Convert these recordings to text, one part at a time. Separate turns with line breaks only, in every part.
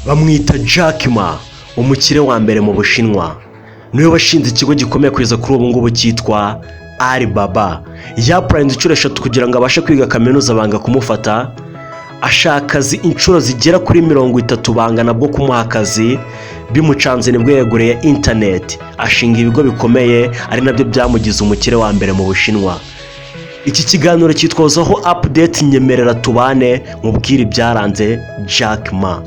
Bamwita Jack Ma, umukire wa mbere mu Bushinwa. Niwe washinze ikigo gikomeye kugeza kuri ubu ngubu cyitwa Alibaba. Yapplyinze inshuro 3 kugira ngo abashe kwiga kaminuza, banga kumufata. Ashaka akazi inshuro zigera kuri 30, banga nabwo kumuha akazi. Bimucanze nibwo yeguriye interineti, ashinga ibigo bikomeye, ari nabyo byamugize umukire wa mbere mu Bushinwa. Iki kiganiro cyitwa Hozaho Update. Nyemerera tubane, mubwire ibyaranze Jack Ma.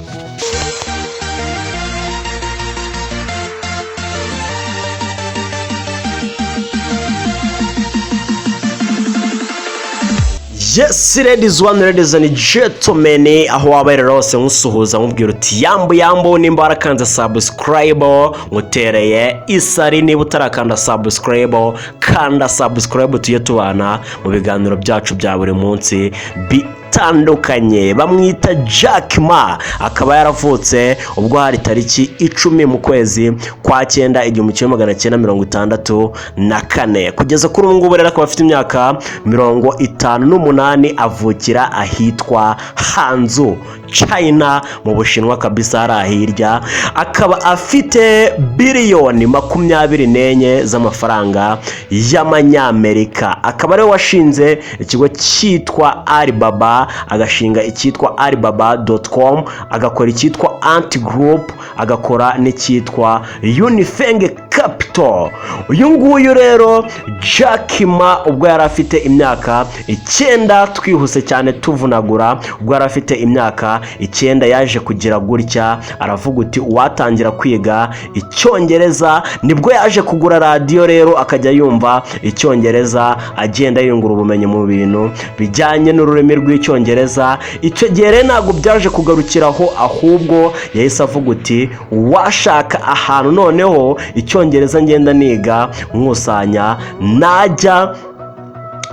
Yes, ladies one, ladies and gentlemen, aho waba rero hose nkusuhuza, nkubwira uti yambu yambu. Nimba warakanze subscribe, nkutereye isari. Niba utarakanda subscribe, kanda subscribe, tujye tubana mu biganiro byacu bya buri munsi bitandukanye. Bamwita Jack Ma, akaba yaravutse ubwo hari tariki 10 mu kwezi kwa cyenda 1964. Kugeza kuri ubu ngubu rero akaba afite imyaka 58. Avukira ahitwa Hangzhou, China, mu Bushinwa kabisa, hari hirya. Akaba afite biliyoni 24 z'amafaranga y'amanyamerika. Akaba ariwe washinze ikigo cyitwa Alibaba, agashinga icyitwa Alibaba.com, agakora icyitwa Ant Group, agakora n'icyitwa Yunfeng Capital. Uyu nguyu rero Jack Ma, ubwo yari afite imyaka 9, twihuse cyane tuvunagura, ubwo yari afite imyaka 9 yaje kugira gutya aravuga uti uwatangira kwiga icyongereza. Nibwo yaje kugura radiyo rero, akajya yumva icyongereza, agenda yungura ubumenyi mu bintu bijyanye n'ururimi rw'icyongereza. Icyo gihe rero ntabwo byaje kugarukiraho, ahubwo yahise avuga uti washaka ahantu noneho icyongereza ngenda niga nkusanya, najya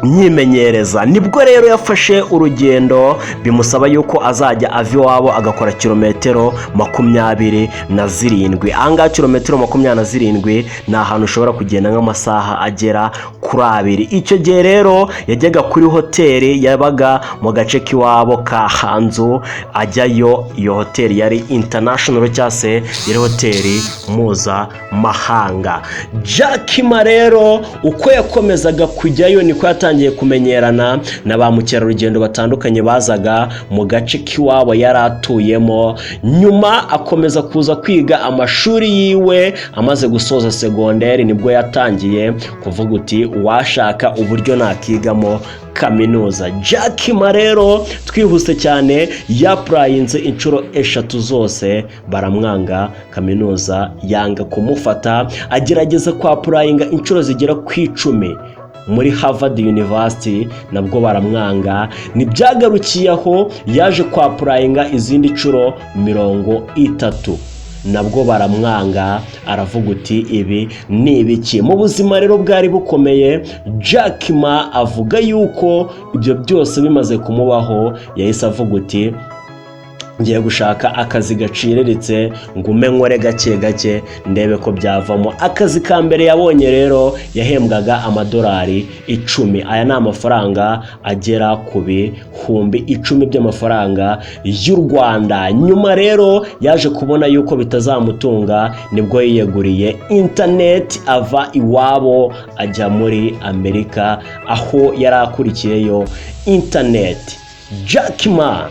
myimenyereza. Nibwo rero yafashe urugendo, bimusaba yuko azajya ava iwabo agakora kilometero 27. Ahangaha kilometero 27 ni ahantu ushobora kugenda nk'amasaha agera kuri 2. Icyo gihe rero yajyaga kuri hoteli yabaga mu gace k'iwabo ka Hangzhou, ajyayo. Iyo hoteli yari international, cyangwa se yari hoteli mpuzamahanga. Jack Ma rero uko yakomezaga kujyayo niko yatangiye kumenyerana na ba mukerarugendo batandukanye bazaga mu gace k'iwabo yari atuyemo. Nyuma akomeza kuza kwiga amashuri yiwe. Amaze gusoza segonderi nibwo yatangiye kuvuga uti washaka uburyo nakigamo kaminuza. Jack Ma rero, twihuse cyane, yapplyinze inshuro 3 zose baramwanga, kaminuza yanga kumufata. Agerageza kwapplyinga inshuro zigera ku 10 muri Harvard University, nabwo baramwanga. Ntibyagarukiye aho, yaje kwapplyinga izindi nshuro 30, nabwo baramwanga. Aravuga uti ibi ni ibiki? Mu buzima rero bwari bukomeye. Jack Ma avuga yuko ibyo byose bimaze kumubaho yahise avuga uti ngiye gushaka akazi gaciriritse, ngume nkore gake gake, ndebe ko byavamo. Akazi ka mbere yabonye rero yahembwaga amadolari 10. Aya ni amafaranga agera ku 10,000 by'amafaranga y'u Rwanda. Nyuma rero yaje kubona yuko bitazamutunga, nibwo yiyeguriye interineti, ava iwabo ajya muri Amerika, aho yari akurikiyeyo interineti. Jack Ma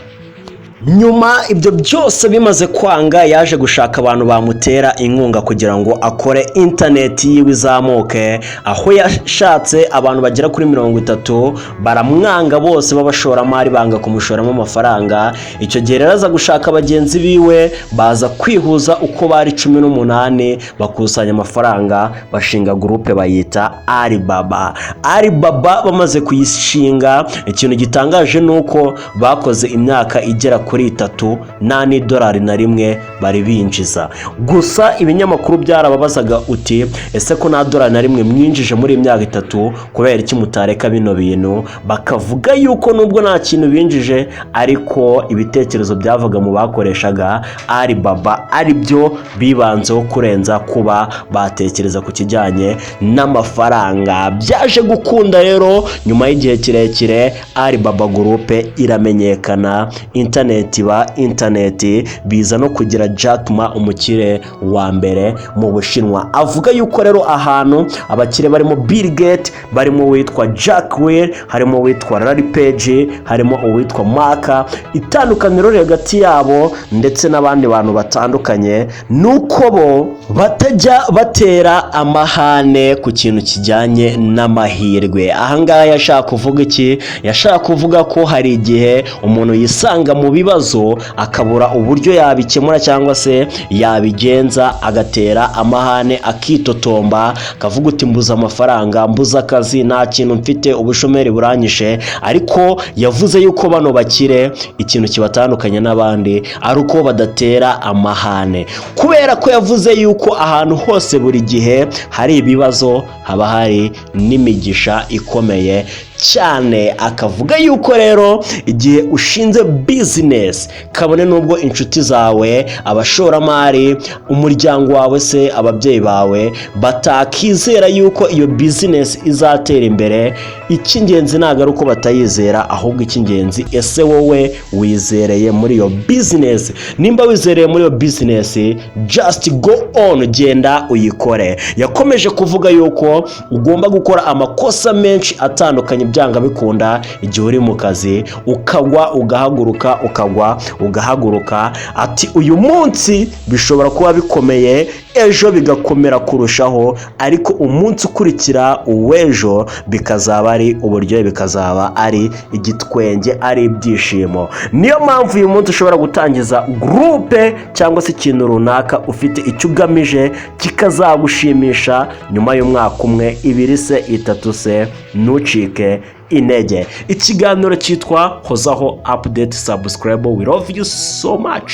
nyuma ibyo byose bimaze kwanga, yaje gushaka abantu bamutera inkunga kugira ngo akore interineti yiwe izamuke, aho yashatse abantu bagera kuri 30, baramwanga bose b'abashoramari, banga kumushoramo amafaranga. Icyo gihe rero aza gushaka bagenzi biwe, baza kwihuza uko bari 18, bakusanya amafaranga, bashinga groupe bayita Alibaba. Alibaba bamaze kuyishinga, ikintu gitangaje ni uko bakoze imyaka igera kuri 3 nta n'idolari na rimwe bari binjiza. Gusa ibinyamakuru byarababazaga uti ese ko nta dolari na rimwe mwinjije muri iyi myaka 3, kubera iki mutareka bino bintu? Bakavuga yuko nubwo nta kintu binjije, ariko ibitekerezo byavaga mu bakoreshaga Alibaba ari byo bibanzeho kurenza kuba batekereza ku kijyanye n'amafaranga. Byaje gukunda rero nyuma y'igihe kirekire, Alibaba Group iramenyekana, interineti giant ba interineti, biza no kugira Jack Ma umukire wa mbere mu Bushinwa. Avuga yuko rero ahantu abakire barimo Bill Gates, barimo uwitwa Jack Welch, harimo uwitwa Larry Page, harimo uwitwa Mark, itandukaniro riri hagati yabo ndetse n'abandi bantu batandukanye ni uko bo batajya batera amahane ku kintu kijyanye n'amahirwe. Ahangaha yashaka kuvuga iki? Yashaka kuvuga ko hari igihe umuntu yisanga mu bibazo, akabura uburyo yabikemura cyangwa se yabigenza, agatera amahane, akitotomba, akavuga uti: "Mbuze amafaranga, mbuze akazi, nta kintu mfite, ubushomeri buranyishe." Ariko yavuze yuko bano bakire ikintu kibatandukanye n'abandi ari uko badatera amahane, kubera ko yavuze yuko ahantu hose buri gihe hari ibibazo haba hari n'imigisha ikomeye cyane. Akavuga yuko rero igihe ushinze bizinesi, kabone n'ubwo inshuti zawe, abashoramari, umuryango wawe se, ababyeyi bawe batakizera yuko iyo bizinesi izatera imbere, icy'ingenzi ntabwo ari uko batayizera, ahubwo icy'ingenzi, ese wowe wizereye muri iyo bizinesi? Nimba wizereye muri iyo bizinesi, just go on, genda uyikore. Yakomeje kuvuga yuko ugomba gukora amakosa menshi atandukanye byanga bikunda igihe uri mu kazi, ukagwa ugahaguruka, ukagwa ugahaguruka. Ati: "Uyu munsi bishobora kuba bikomeye, ejo bigakomera kurushaho, ariko umunsi ukurikira uw'ejo bikazaba ari uburyohe, bikazaba ari igitwenge, ari ibyishimo." Niyo mpamvu uyu munsi ushobora gutangiza groupe cyangwa se ikintu runaka ufite icyo ugamije, kikazagushimisha nyuma y'umwaka umwe, 2 se, 3 se. Ntucike intege. Ikiganiro cyitwa Hozaho Update. Subscribe, we love you so much.